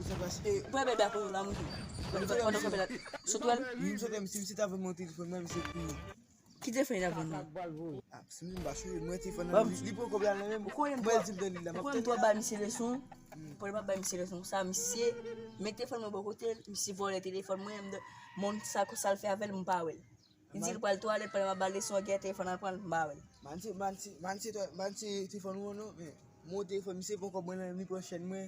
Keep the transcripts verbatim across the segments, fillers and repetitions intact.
Sa pase. Ou wè bèbè a kote la, mwen. Pandan, pandan, pandan, sot wè l. Wi, m sot wè, si misye ta vann mwen telefòn mwen, misye kriye. Ki telefòn li ta vann mwen? Ah, si m pa chwe, mwen telefòn nan, li pran kòb la nan men m. Ou konnen m twò, mwen di m nan li la, m ap ou konnen m twò bay misye leson. Pandan m ap bay misye leson sa, misye met telefòn mwen bò kote l, misye vòlè telefòn mwen, m de- moun sa, sa l fè avè l, m pa wè l. Li di l pral twalèt, pandan m ap ba l leson, gen telefòn al pran l, m pa wè l. Manti, manti, manti, manti telefòn ou non, men mwen telefòn misye pran kòb mwen nan men m, li pran chèn mwen,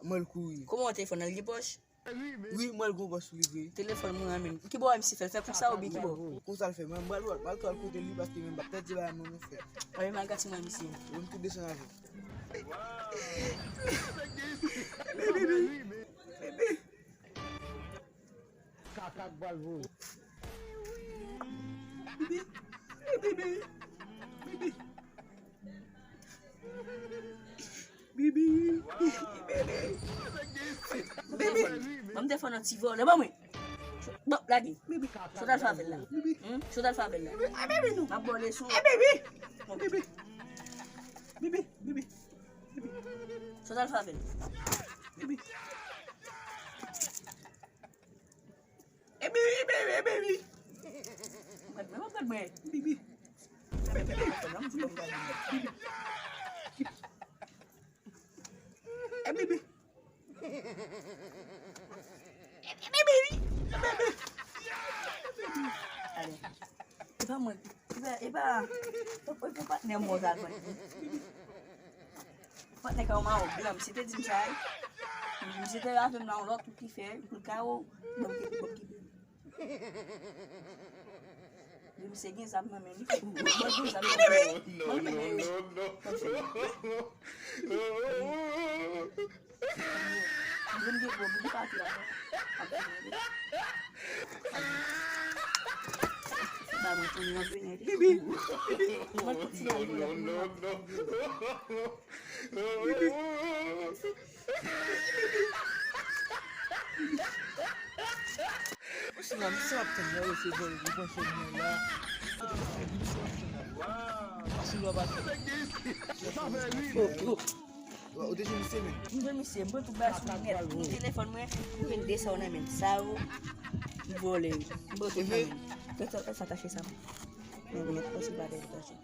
mwen l kouri. Kòman w telefòn nan, li gen pòch? Wi, mwen l gon pòch li vre. Telefòn mwen an menm. Ki bò misye fè l fè konsa oubyen ki bò? Konsa l fè, mwen m pral, m pral twal kote li paske men m pa pèdi bagay mwen non frè. Mwen m al gati mwen misye. Mwen m tou desann avè w. Kaka k pral voye. Bibi. Bibi. Bibi. Bibi. Bibi. Ban m telefòn nan ti vòlè. Ban mwen. Bon, lage. Bibi. Sa w t al fè avè l la? Bibi. Hmm? Sa w t al fè avè l la? Bibi. Ah, bibi, non. M ap ba w leson. Eh, bibi. Bibi. Bibi. Bibi. Bibi. Sa w t al fè avè l? Bibi. Ebi, ebi, ebi, ebi. Mwen, mwen, mwen, mwen. Bibi. Ebi, bibi. Ebi, bibi. Ebi, bibi. Ebi, bibi. Ale. E pa mwen. E pa, e pa, e pa patnè mwen sa jwenn. Patnè ka w mawon blan, misye te di m sa, wi. Misye te avè m nan yon lòt tout ki fè, pou l ka w, bon, ki, bon, ki. Misye gen zam nan men li, fè bon, bon, gen zam nan men li. Bon, gen men li. Mwen gen gwo moun pati la. Ba mwen tounen nan tounen. Bibi, bibi. Mwen kontinye al voye pou mwen. Bibi. Bibi. Ou si nan misyon ap tann nan, ou se bon, ou pran chèn mwen la. Ou te misyon ap tann nan. Ou si lwa pa tann. Oh, oh. Ou te jwenn misye menm? M jwenn misye, m pran tout bagay sou li nèt. M telefòn mwen, m jwenn de sa w nan men m. Sa yo, m vòlè yo. M pran tout nan men m. Tèt sa, sa tache sa. Men, men, men, se pa tèt tache.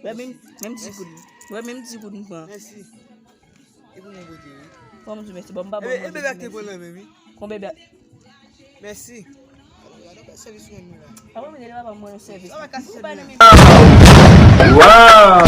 Wè, menm, menm di goud. Wè, menm di goud m pran. Mèsi. E pou mwen pote, wi. Fò m di mèsi. Bon, m pa bon. E, e bebe ak te pran nan men, wi. Kon bebe ak Mèsi. Gade bèl sèvis ou rann mwen la. A mwen, mwen, papa mwen, yon sèvis. Sa va kase sèvis la. Wow!